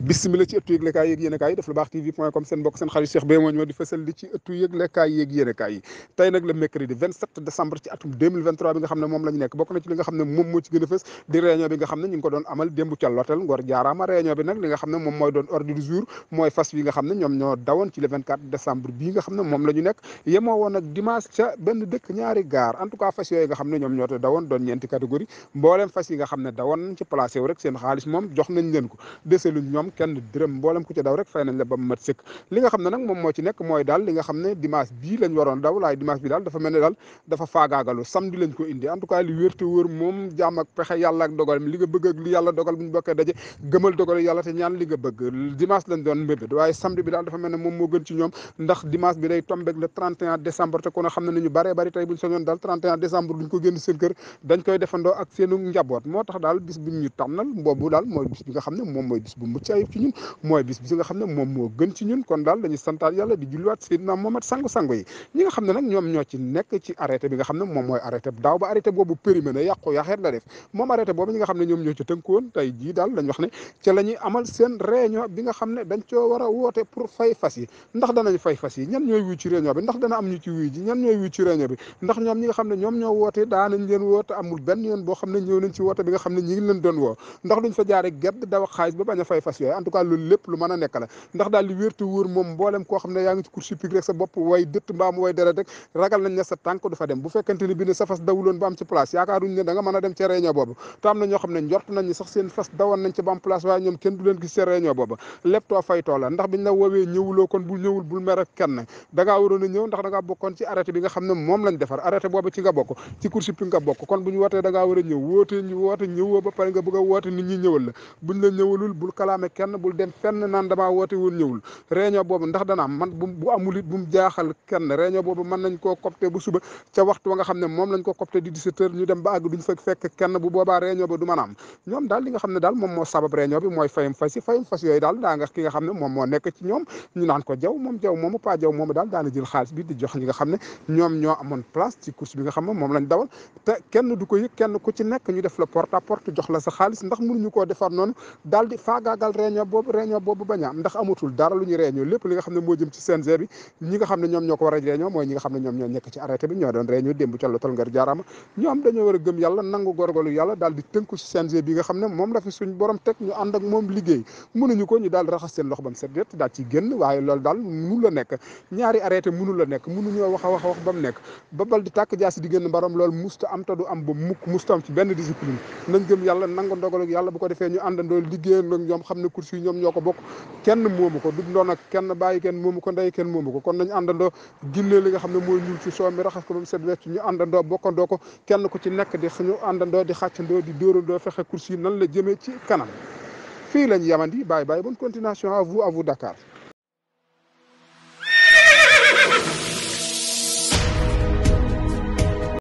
bismillah ci ëttu yëglekaay yeeg yéenekaay yi def lu baax tv.com seen mbokk seen xarit Cheikh Beye moo ñëw di fësal li ci ëttu yëglekaay yeeg yéenekaay yi tey nag le mercredi 27 décembre ci atum 2023 bi nga xam ne moom la ñu nekk bokk na ci li nga xam ne moom moo ci gën a fës di réunion bi nga xam ne ñu ngi ko doon amal démb ca l'hôtel Ngor Jaaraama réunion bi nag li nga xam ne moom mooy doon ordre du jour mooy fas yi nga xam ne ñoom ñoo dawoon ci le 24 décembre bii nga xam ne moom la ñu nekk yemoo woon ak dimanche ca benn dëkk ñaari gaar en tout cas fas yooyu nga xam ne ñoom ñoo te dawoon doon ñeenti catégorie mbooleem fas yi nga xam ne dawoon nañ ci placé wu rek seen xaalis moom jox nañ leen ko deseluñ ñoom kenn dërëm mboolem ku ci daw rek fay nañ la ba mu mat sëkk li nga xam ne nag moom moo ci nekk mooy daal li nga xam ne dimanche bii lañ waroon daw laay dimanche bi daal dafa mel ne daal dafa faagaagalu samedi lañ ko indi en tout cas li wér te wóor moom jaam ak pexe yàlla ak dogal mi li nga bëgg ak li yàlla dogal bu ñu bokkee daje gëmal dogal yàlla te ñaan li nga bëgg dimanche lañ doon mbébét waaye samedi bi daal dafa mel ne moom moo gën ci ñoom ndax dimanche bi day tombeeg le 31 décembre te ku ne xam ne ñu baree bari tey buñ soñoon daal 31 décembre duñ ko génn seen kër dañ koy defandoo ak seenu njaboot moo tax daal bis bi ñu tànnal boobu daal mooy bis bi nga xam ne moom mooy bis bu mucc ayib ci ñun mooy bis bi nga xam ne moom moo gën ci ñun kon daal dañuy santaat yàlla di julliwaat Seydina Muhammad sangu-sangu yi ñi nga xam ne nag ñoom ñoo ci nekk ci arrêté bi nga xam ne moom mooy arrêté daaw ba arrêté boobu périmé na yàqu yaxeet la def moom arrêté boobu ñi nga xam ne ñoom ñoo ci tënkoon tey jii daal lañ wax ne ca la ñuy amal seen réunion bi nga xam ne dañ coo war a woote pour fay fas yi ndax danañ fay fas yi ñan ñooy wuy ci réunion bi ndax dana am ñu ci wuy ji ñan ñooy wuy ci réunion bi ndax ñoom ñi nga xam ne ñoom ñoo woote daanañ leen woote amul benn yoon boo xam ne ñëw nañ ci woote bi nga xam ne ñi ngi leen doon woo ndax duñ fa jaare gedd daw xaalis ba bañ a fay fas yooyu en tout cas loolu lépp lu mën a nekk la ndax daal li wértu wóor moom mboolem koo xam ne yaa ngi ci course hippique rek sa bopp way dëtt mbaamu way deret rek ragal nañ ne sa tànk du fa dem bu fekkente ni bi ne sa fas dawuloon ba am ci place yaakaaruñ ne da nga mën a dem ca réunion boobu te am na ñoo xam ne njort nañ ni sax seen fas dawoon nañ ci ba am place waaye ñoom kenn du leen gis ca réunion boobu lépp too faytoo la ndax biñ la woowee ñëwuloo kon bul ñëwul bul mer ak kenn da ngaa waroon a ñëw ndax da ngaa bokkoon ci arrêté bi nga xam ne moom lañ defar arrêté boobu ci nga bokk ci course hippique nga bokk kon bu ñu wootee da ngaa war a ñëw woote ñëwoo ba pare nga bëgg a woote nit ñi ñëwal la buñ la ñëwalul bul kalaame kenn bul dem fenn naan damaa woote woon ñëwul réunion boobu ndax dana am man bu amul it bu mu jaaxal kenn réunion boobu mën nañ koo copté bu suba ca waxtu wa nga xam ne moom lañ ko copté di 17 heures ñu dem ba àgg duñ fa fekk kenn bu boobaa réunion ba du mën a am ñoom daal li nga xam ne daal moom moo sabab réunion bi mooy fayum fas yooyu daal daa nga ki nga xam ne moom moo nekk ci ñoom ñu naan ko jaw moomu pa jaw moomu daal daana jël xaalis bi di jox ñi nga xam ne ñoom ñoo amoon place ci course bi nga xam ne moom lañ dawal te kenn du ko yëg kenn ku ci nekk ñu def la porte à porte jox la sa xaalis ndax mënuñu koo defar noonu daal di faagaagal réunion boobu bañ a am ndax amatul dara lu ñu réunion lépp li nga xam ne moo jëm ci CNG bi ñi nga xam ne ñoom ñoo ko war a réunion mooy ñi nga xam ne ñoom ñoo nekk ci arrêté bi ñoo doon réunion démb ca l'hôtel Ngor Jaaraama ñoom dañoo war a gëm yàlla nangu gorgolu yàlla daal di tënku ci CNG bi nga xam ne moom la fi suñ borom teg ñu ànd ak moom liggéey mënuñu ko ñu daal raxas seen loxo bam set wet daal ci génn waaye loolu daal mënu la nekk ñaari arrêté mënu la nekk mënuñoo wax a wax ba mu nekk ba bal di tàkk jaasi di génn mbaram loolu musta am te du am ba mukk musta am ci benn discipline nañ gëm yàlla nangu ndogalu yàlla bu ko defee ñu àndandoo liggéey ak ñoom xam ne course yi ñoom ñoo ko bokk kenn moomu ko du doon ak kenn bàyyi kenn moomu ko ndey kenn moomu ko kon nañ àndandoo ginnee li nga xam ne mooy ñuul ci soo mi raxas ko ba mu set wecc ñu àndandoo bokkandoo ko kenn ku ci nekk di ñu àndandoo di xàccandoo di dóorandoo fexe course yi nan la jëmee ci kanam fii lañ yamandi bàyyi bonne continuation à vous Dakar